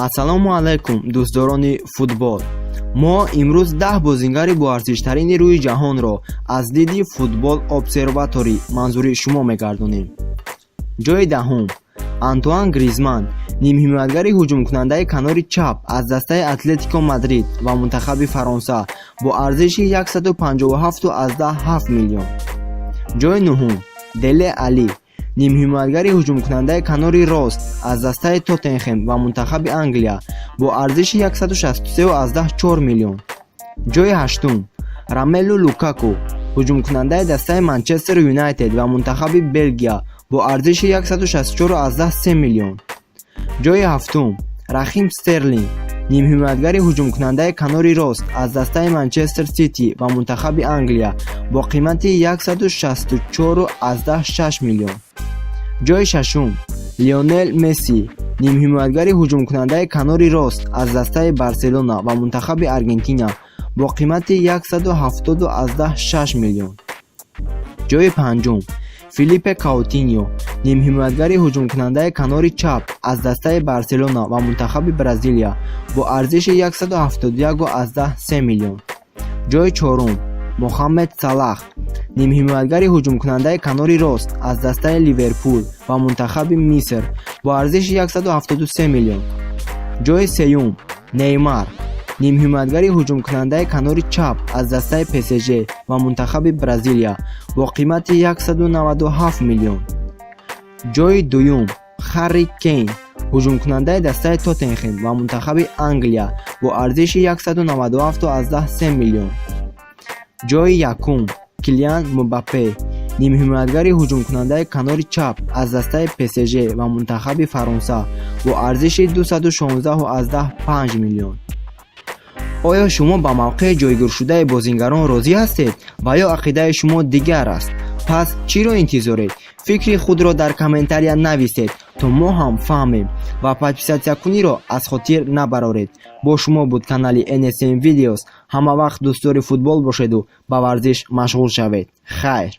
Ассалому алайкум, дӯстдорони футбол! Мо имрӯз 10 бозингари боарзиштарини рӯи ҷаҳонро аз диди Футбол Обсерваторӣ манзури шумо мегардонем. Ҷои даҳум: Антуан Гризман, нимҳимоятгари ҳуҷумкунандаи канори чап аз дастаи «Атлетико Мадрид» ва мунтахаби Фаронса бо арзиши 157,7 миллион. Ҷои нуҳум: Деле Али, нимҳимоятгари ҳуҷумкунандаи канори рост аз дастаи «Тоттенхем» ва мунтахаби Англия бо арзиши 163,4 миллион. Ҷои ҳаштум: Ромелу Лукаку, ҳуҷумкунандаи дастаи «Манчестер Юнайтед» ва мунтахаби Белгия бо арзиши 164,3 миллион. Ҷои ҳафтум: Рахим Стерлинг, нимҳимоятгари ҳуҷумкунандаи канори рост аз дастаи «Манчестер Сити» ва мунтахаби Англия бо қимати 164,6 миллион. Ҷои шашум: Лионел Месси, нимҳимоятгари ҳуҷумкунандаи канори рост аз дастаи «Барселона» ва мунтахаби Аргентина бо қимати 170,6 миллион. Ҷои панҷум: Филиппе Каутиньо, нимҳимоятгари ҳуҷумкунандаи канори чап аз дастаи «Барселона» ва мунтахаби Бразилия бо арзиши 171,3 миллион. Ҷои чорум: Мохаммед Салах, нимҳимоятгари ҳуҷумкунандаи канори рост аз дастаи «Ливерпул» ва мунтахаби Миср бо арзиши 173 миллион. Ҷои сеюм: Неймар, нимҳимоятгари ҳуҷумкунандаи канори чап аз дастаи ПСЖ ва мунтахаби Бразилия бо қимати 197 миллион. Ҷои дуюм: Харри Кейн, ҳуҷумкунандаи дастаи «Тоттенхем» ва мунтахаби Англия бо арзиши 197,3 миллион. Ҷои якум: Килиан Мбаппе, нимҳимоятгари ҳуҷумкунандаи канори чап аз дастаи ПСЖ ва мунтахаби Фаронса бо арзиши 216,5 миллион. Оё шумо ба мавқеи ҷойгиршудаи бозингарон розӣ ҳастед ва ё ақидаи шумо дигар аст? Пас чиро интизоред? Фикри худро дар комментария нависед, то мо ҳам фаҳмем, ва подписаться куниро аз хотир набароред. Бо шумо буд канали NSM Videos. Ҳама вақт дӯстдори футбол бошеду ба варзиш машғул шавед. Хайр.